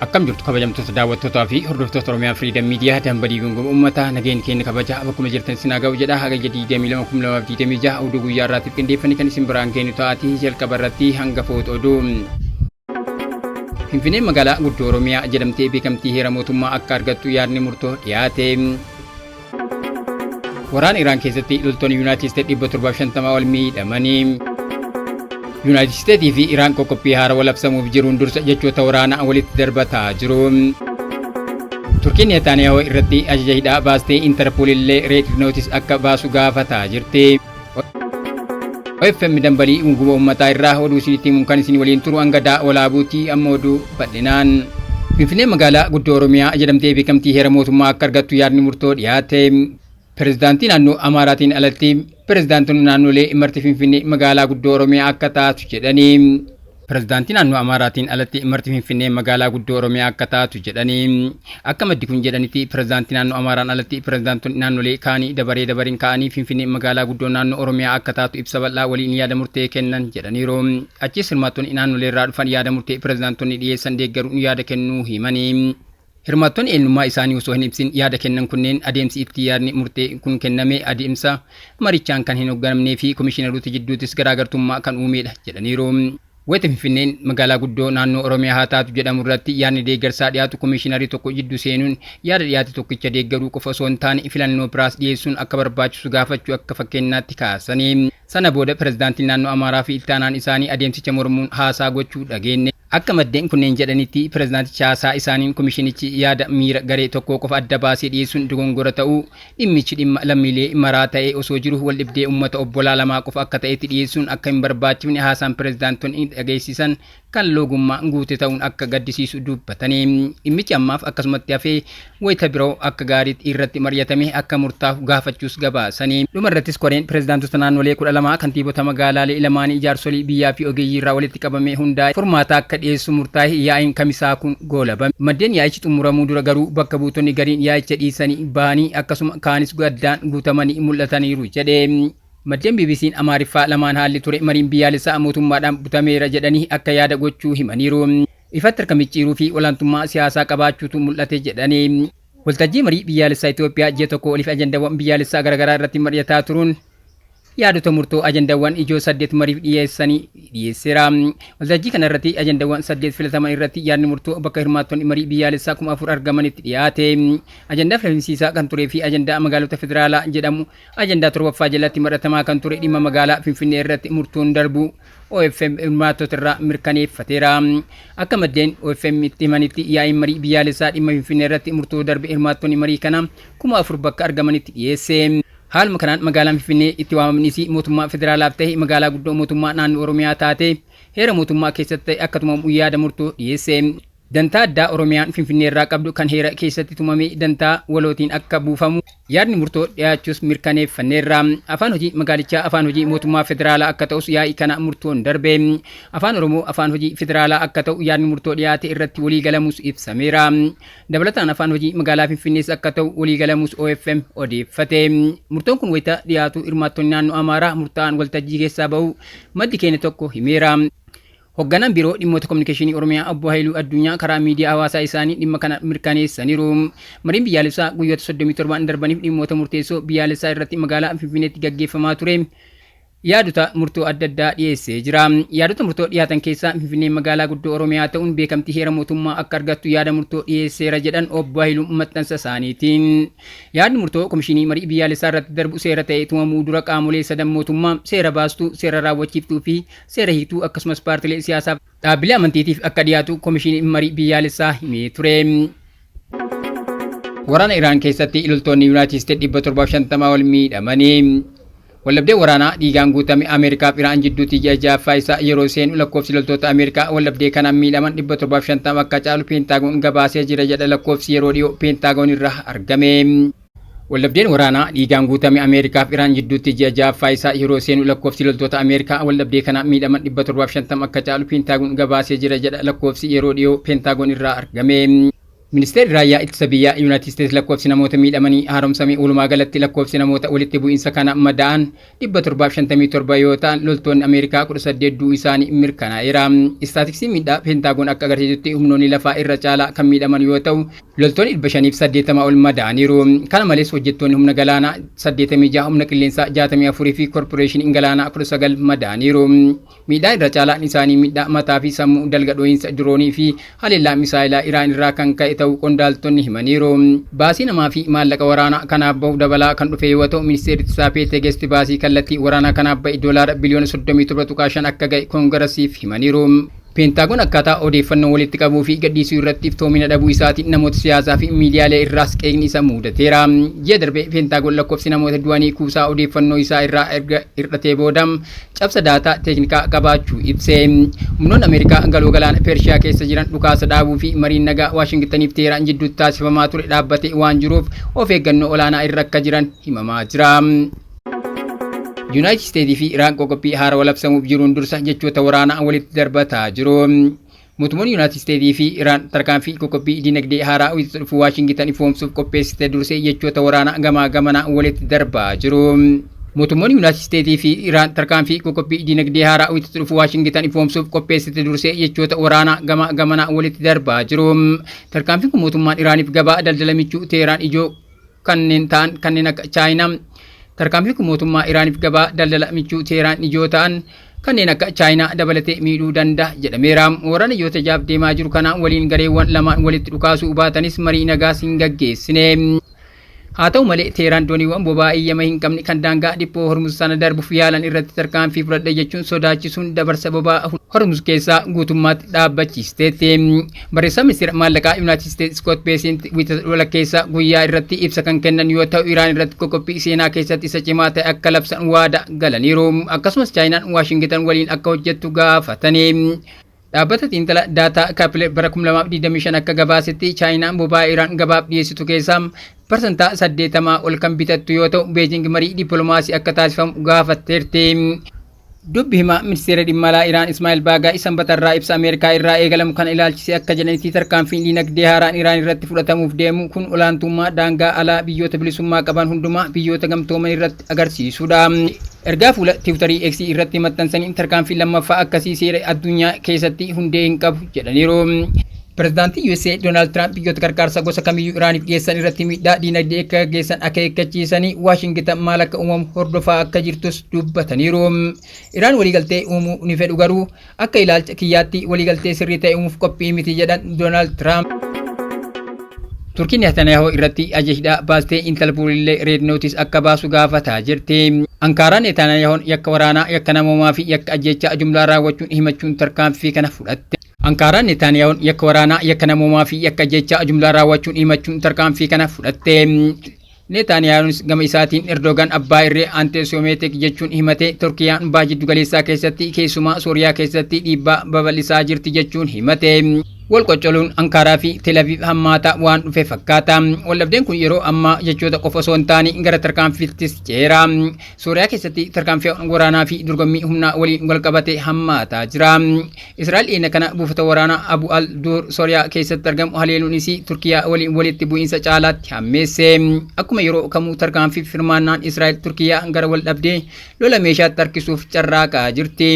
Akkam jirtu kabajamtoota daawwattootaa fi hordoftoota Oromiyaa Freedom Media dambalii gunguma uummataa nageenyi keenya kabajaa bakkuma jirtan isin haa ga'u jedha. Hagayya 22, 2026 oduu guyyaa irraatiif qindeeffannee kan isin biraan geenyu ta'aatii jalqaba irratti hangafoota oduu. Finfinneen magaalaa guddoo Oromiyaa jedhamtee beekamtii heera mootummaa akka argattu yaadni murtoo dhiyaate. Waraana Iraan keessatti loltoonni Yuunaayitid Isteet 750 ol miidhamanii. Yuunaayitid Isteetii fi Iraan qoqqophii haarawaa labsamuuf jiruun dursa jechoota waraanaa walitti darbataa jiru. Turkiin Netanyaahuu irratti ajaja hidhaa baastee Interpol illee red notice akka baasu gaafataa jirti. OFM dambalii gunguma uummataa irraa oduu isinitti himuun kan isin waliin turu hangadaa walaabuutii amma oduu bal'inaan. Finfinnee magaalaa guddoo Oromiyaa jedhamtee beekamtii heera mootummaa akka argattu yaadni murtoo dhiyaate. Pireezidaantii naannoo Amaaraatiin alatti pireezidaantonni naannolee marti Finfinnee magaalaa guddoo Oromiyaa akka taatu jedhanii. Pireezidaantii naannoo Amaaraatiin alatti marti Finfinnee magaalaa guddoo Oromiyaa akka taatu jedhanii. Akka maddi kun jedhanitti, pireezidaantii naannoo Amaaraan alatti pireezidaantonni naannolee kaanii dabaree dabareen ka'anii Finfinnee magaalaa guddoo naannoo Oromiyaa akka taatu ibsa bal'aa waliin yaada murtee kennan jedhaniiru. Achis hirmaattonni naannolee irraa dhufan yaada murtee pireezidaantonni dhiyeessan deeggaruun yaada kennuu himanii. Hirmaattonni eenyummaa isaanii osoo hin ibsin yaada kennan kunneen adeemsi itti yaadni murtee kun kenname adeemsa marichaan kan hin hoogganamnee fi komishiinaroota jidduuttis garaagartummaa kan uumedha jedhaniiru. Wayita Finfinneen magaalaa guddoo naannoo Oromiyaa haa taatu jedhamu irratti yaadni deeggarsaa dhiyaatu komishiinarii tokko jidduu seenuun yaada dhiyaate tokkicha deeggaruu qofa osoo hin taane filannoo biraas dhiyeessuun akka barbaachisu gaafachuu akka fakkeenyaatti kaasanii. Sana booda pireezidaantiin naannoo Amaaraa fi ittaanaan isaanii adeemsicha mormuun haasaa gochuu dhageenye. Akka maddeen kunneen jedhanitti, pireezidaantichi haasaa isaaniin komishinichi yaada miira garee tokkoo qofa adda baasee dhiyeessuun dogongora ta'uu, dhimmichi dhimma lammiilee maraa ta'ee osoo jiru waldhibdee uummata obbolaa lamaa qofa akka ta'etti dhiyeessuun akka hin barbaachifne, haasaan pireezidaantonni dhageessisan kan loogummaa guute ta'uun akka gaddisiisu dubbatanii, dhimmichi ammaaf akkasumatti hafee wayita biroo akka gaariitti irratti mari'atame akka murtaa'u gaafachuus gabaasanii. Dhuma irrattis koreen pireezidaantota naannolee 12, kantiibota magaalaalee lamaanii, jaarsolii biyyaa fi ogeeyyii irraa walitti qabamee hundaa'e furmaata akka dhiyeessu murtaa'e yaa'iin kamisaa kun goolabame. Maddeen yaa'ichi xumuramuu dura garuu bakka buutonni gariin yaa'icha dhiisanii bahanii akkasuma kaanis gaddaan guutamanii mul'ataniiru jedhe. Maddeen BBC'n Amaariffaa lamaan haalli ture mariin biyyaalessaa mootummaadhaan butameera jedhanii akka yaada gochuu himaniiru. Ifatti harka micciiruu fi olaantummaa siyaasaa qabaachuutu mul'ate jedhanii. Waltajjii marii biyyaalessaa Itoophiyaa ji'a tokko oliif ajandaawwan biyyaalessaa garaagaraa irratti mari'ataa turuun yaadota murtoo ajandaawwan ijoo saddeet mariif dhiyeessanii dhiyeesseera. Waltajjii kana irratti ajandaawwan saddeet filataman irratti yaadni murtoo bakka hirmaattonni marii biyyaalessaa 4000 argamanitti dhiyaate. Ajandaa filamsiisaa kan turee fi ajandaa magaalota federaalaa jedhamu ajandaa torbaffaa jalatti mari'atamaa kan ture dhimma magaalaa Finfinnee irratti murtoon darbu OFM hirmaattota irraa mirkaneeffateera. Akka maddeen OFM itti himanitti, yaa'iin marii biyyaalessaa dhimma Finfinnee irratti murtoo darbe hirmaattonni marii kana 4000 bakka argamanitti dhiyeesse. Haaluma kanaan magaalaan Finfinnee itti waamamni isii mootummaa federaalaaf ta'e magaalaa guddoo mootummaa naannoo Oromiyaa taate heera mootummaa keessatti ta'e akka tumamu yaada murtoo dhiyeesse. Dantaa addaa Oromiyaan Finfinnee irraa qabdu kan heera keessatti tumame dantaa walootiin akka buufamu yaadni murtoo dhiyaachuus mirkaneeffanneerra. Afaan hojii magaalichaa afaan hojii mootummaa federaalaa akka ta'us yaa'ii kana murtoon darbe. Afaan Oromoo afaan hojii federaalaa akka ta'u yaadni murtoo dhiyaate irratti walii galamus ibsameera. Dabalataan afaan hojii magaalaa Finfinnees akka ta'u walii galamus OFM odeeffate. Murtoon kun wayita dhiyaatu hirmaattonni naannoo Amaaraa murtaa'an waltajjii keessaa ba'uu maddi keenya tokko himeera. Hoogganaan Biiroo Dhimmoota Kominikeeshinii Oromiyaa Obbo Hayiluu Addunyaa karaa miidiyaa hawaasaa isaanii dhimma kana mirkaneessaniiru. Mariin biyyaalessaa guyyoota 37 darbaniif dhimmoota murteessoo biyyaalessaa irratti magaalaa Finfinneetti gaggeeffamaa ture yaadota murtoo adda addaa dhiyeessee jira. Yaadota murtoo dhiyaatan keessaa Finfinneen magaalaa guddoo Oromiyaa ta'uun beekamtii heera mootummaa akka argattu yaada murtoo dhiyeesseera jedhan Obbo Hayiluun maxxansa isaaniitiin. Yaadni murtoo Komishinii Marii Biyyaalessaa irratti darbu seera ta'ee tumamuu dura qaamolee sadan mootummaa, seera baastuu, seera raawwachiiftuu fi seera hiiktuu, akkasumas paartilee siyaasaaf dhaabbilee amantiitiif akka dhiyaatu Komishiniin Marii Biyyaalessaa himee ture. Waraana Iraan keessatti loltoonni Yuunaayitid Isteet 750 ol miidhamanii. Wallabdee waraanaa dhiigaan guutame Ameerikaa fi Iraan jidduutti ji'a ja'affaa isaa yeroo seenu lakkoofsi loltoota Ameerikaa wallabdee kanaan miidhaman 750 akka caalu Peentaagoon gabaasee jira jedha lakkoofsi yeroo dhiyoo Peentaagoon irraa argame. Wallabdeen waraanaa dhiigaan guutame Ameerikaa fi Iraan jidduutti ji'a ja'affaa isaa yeroo seenu lakkoofsi loltoota Ameerikaa wallabdee kanaan miidhaman 750 akka caalu Peentaagoon gabaasee jira jedha lakkoofsi yeroo dhiyoo Peentaagoon irraa argame. Ministeerri raayyaa ittisa biyyaa Yuunaayitid Isteetsi lakkoofsi namoota miidhamanii haaromsame. Walumaa galatti lakkoofsi namoota walitti bu'iinsa kana madaa'an 757 yoo ta'an, loltoonni Ameerikaa 18 du'uu isaanii mirkanaa'eera. Istaatiksiin miidhaa Peentaagoon akka agarsiisutti humnoonni lafaa irra caalaa kan miidhaman yoo ta'u, loltoonni 580 ol madaa'aniiru. Kana malees hojjettoonni humna galaanaa 86, humna qilleensaa 64 fi koorporeeshinii galaanaa 19 madaa'aniiru. Miidhaa irra caalaan isaanii miidhaa mataa fi sammuu, dalga dho'iinsa diroonii fi haleellaa misaayilaa Iraan irraa kan ka'e ta'uu qondaaltonni himaniiru. Baasii namaa fi maallaqa waraanaa kanaaf bahu dabalaa kan dhufe yoo ta'u, ministeerri ittisaa Peet Hegeesti baasii kallattii waraanaa kanaaf ba'e doolaara biliyoona 37.5 akka ga'e koongarasiif himaniiru. Peentaagoon akkaataa odeeffannoo walitti qabuu fi gadhiisuu irratti iftoomina dhabuu isaatiin namoota siyaasaa fi miidiyaalee irraas qeeqni isa mudateera. Ji'a darbe Peentaagoon lakkoofsi namoota du'anii kuusaa odeeffannoo isaa irraa erga hir'atee booda cabsa daataa teeknikaa qabaachuu ibse. Humnoonni Ameerikaa galoo galaana Pershiyaa keessa jiran dhukaasa dhaabuu fi mariin nagaa Waashingtaniif Teheraan jidduutti taasifamaa ture dhaabbatee waan jiruuf of eeggannoo olaanaa irra akka jiran himamaa jira. Yuunaayitid Isteetii fi Iraan qoqqophii haarawaa labsamuuf jiruun dursa jechoota waraanaa walitti darbataa jiru. Mootummoonni Yuunaayitid Isteetii fi Iraan tarkaanfii qoqqophii dinagdee haaraa wiixata dhufu Waashingitan ifoomsuuf qopheessite dursee jechoota waraanaa gamaa gamanaa walitti darbaa jiru. Mootummoonni Yuunaayitid Isteetii fi Iraan tarkaanfii qoqqophii dinagdee haaraa wiixata dhufu Waashingitan ifoomsuuf qopheessite dursee jechoota waraanaa gamaa gamanaa walitti darbaa jiru. Tarkaanfiin kun mootummaan Iraaniif gabaa daldala michuu Teheraan ijoo kanneen ta'an kanneen akka Chaayinaa. Tarkaanfiin kun mootummaa Iraaniif gabaa daldala michuu Teheraan ijoo ta'an kanneen akka Chaayinaa dabalatee miidhuu danda'a jedhameera. Waraana ji'oota jahaaf deemaa jiru kana waliin gareewwan lamaan walitti dhukaasuu baatanis marii nagaas hin gaggeessine. Haa ta'u malee, Teheraan dooniiwwan boba'aa eeyyama hin qabne kan daangaa dhiphoo Hormuz sana darbuuf yaalan irratti tarkaanfii fudhadhe jechuun sodaachisuun dabarsa boba'aa Hormuz keessaa guutummaatti dhaabbachiisteetti. Barreessaan ministeera maallaqaa Yuunaayitid Isteetsi Iskoot Beesent wiixata walakkeessa guyyaa irratti ibsa kan kennan yoo ta'u, Iraan irratti qoqqophii seenaa keessatti isa cimaa ta'e akka labsan waada galaniiru. Akkasumas Chaayinaan Waashingitan waliin akka hojjettu gaafatani. Dhaabbata xiinxala daataa Kaapiler bara 2025 akka gabaasetti, Chaayinaan boba'aa Iraan gabaaf dhiyeessitu keessaa parsantaa 80 ol kan bitattu yoo ta'u, Beejing marii dippiloomaasii akka taasifamu gaafatteerti. Dubbi himaa ministeera dhimma alaa Iraan Ismaa'il Baagaa'ii Sanbata irraa ibsa Ameerikaa irraa eegalamu kana ilaalchisee akka jedhanitti, tarkaanfiin dinagdee haaraan Iraan irratti fudhatamuuf deemu kun olaantummaa daangaa alaa biyyoota bilisummaa qaban hundumaa Biyyoota Gamtooman irratti agarsiisudha. Ergaa fuula Tiwutarii X irratti maxxansaniin tarkaanfiin lammaffaa akkasii seera addunyaa keessatti hundee hin qabu jedhaniiru. Pirezidaantiin USA Doonaald Tiraamp biyyoota gargaarsa gosa kamiyyuu Iraaniif dhiyeessan irratti miidhaa diinagdee akka gaggeessan akeekkachiisanii, Waashingitan maal akka uumamu hordofaa akka jirtus dubbataniiru. Iraan waliigaltee uumuu ni fedhu, garuu akka ilaalcha kiyyaatti waliigaltee sirrii ta'e uumuuf qophii miti jedhan Doonaald Tiraamp. Turkiin Netanyaahuu irratti ajaja hidhaa baastee Interpol illee red notice akka baasu gaafataa jirti. Ankaaraan Netanyahuun yakka waraanaa, yakka namoomaa fi yakka ajjeechaa jumlaa raawwachuun himachuun tarkaanfii kana fudhatte. Ankaaraan Netanyahuun yakka waraanaa, yakka namoomaa fi yakka ajjeechaa jumlaa raawwachuun himachuun tarkaanfii kana fudhatte. Netanyahuunis gama isaatiin Erdogan abbaa irree anti-Semitic jechuun himate. Turkiyaan baha jiddu galeessaa keessatti, keessumaa Sooriyaa keessatti dhiibbaa babal'isaa jirti jechuun himate. Wal qoccoluun Ankaaraa fi Tel Aviv hammaataa waan dhufe fakkaata. Waldhabdeen kun yeroo ammaa jechoota qofa osoo hin taane gara tarkaanfiittis ce'eera. Sooriyaa keessatti tarkaanfiiwwan waraanaa fi dorgommii humnaa waliin wal qabate hammaataa jira. Israa'el dhiyeenya kana buufata waraanaa Abu al Dur Sooriyaa keessatti argamu haleeluun isii Turkiyaa waliin walitti bu'iinsa caalaatti hammeesse. Akkuma yeroo kamuu tarkaanfii fi hirmaannaan Israa'el Turkiyaa gara wal dhabdee lola meeshaatti harkisuuf carraaqaa jirti.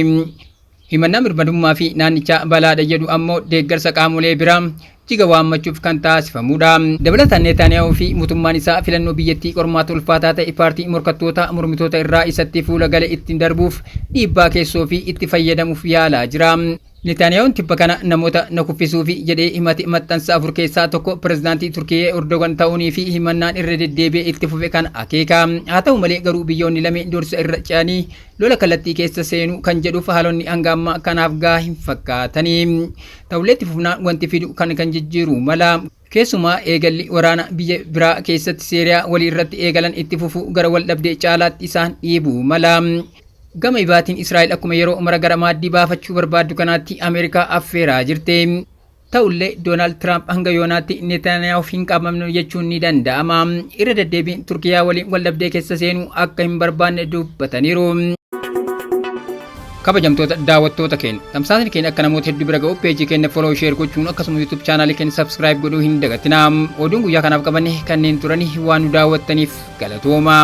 Himannaa birmadummaa fi naannichaa balaadha jedhu ammoo deeggarsa qaamolee biraa jiga waammachuuf kan taasifamudha. Dabalataan Neetaaniyaahuu fi mootummaan isaa filannoo biyyattii qormaata ulfaataa ta'e paartii morkattootaa mormitoota irraa isatti fuula gale ittiin darbuuf dhiibbaa keessoo fi itti fayyadamuuf yaalaa jira. Neetaaniyaahuun tibba kana namoota na kuffisuufi jedhee himate maxxansa afur keessaa tokko pirezidaantii Turkiyyee Erdogan ta'uunii fi himannaan irra deddeebi'ee itti fufe kana akeeka. Haa ta'u malee garuu biyyoonni lameen doorsisa irra ce'anii lola kallattii keessa seenuu kan jedhuuf haalonni hanga ammaa kanaaf gahaa hin fakkaatani. Ta'ullee itti fufnaan wanti fidu kan kan jijjiiruu mala. Keessumaa eegalli waraana biyya biraa keessatti Seeriyaa walii irratti eegalan itti fufuu gara wal dhabdee caalaatti isaan dhiibuu mala. Gama ibaatiin Israa'el akkuma yeroo mara gara maaddii baafachuu barbaaddu kanaatti Ameerikaa affeeraa jirti. Ta'ullee Doonaald Tiraamp hanga yoonaatti Netanyahuuf hin qabamne jechuun ni danda'ama. Irra deddeebiin Turkiyaa waliin wal dhabdee keessa seenuu akka hin barbaanne dubbataniiru. Kabajamtoota daawwattoota keenya, tamsaasni keenya akka namoota hedduu bira ga'u peejii keenya follow, share gochuun akkasuma YouTube chaanaalii keenya subscribe godhuu hin dagatinaa. Oduun guyyaa kanaaf qabanne kanneen turani, waan nu daawwattaniif galatoomaa.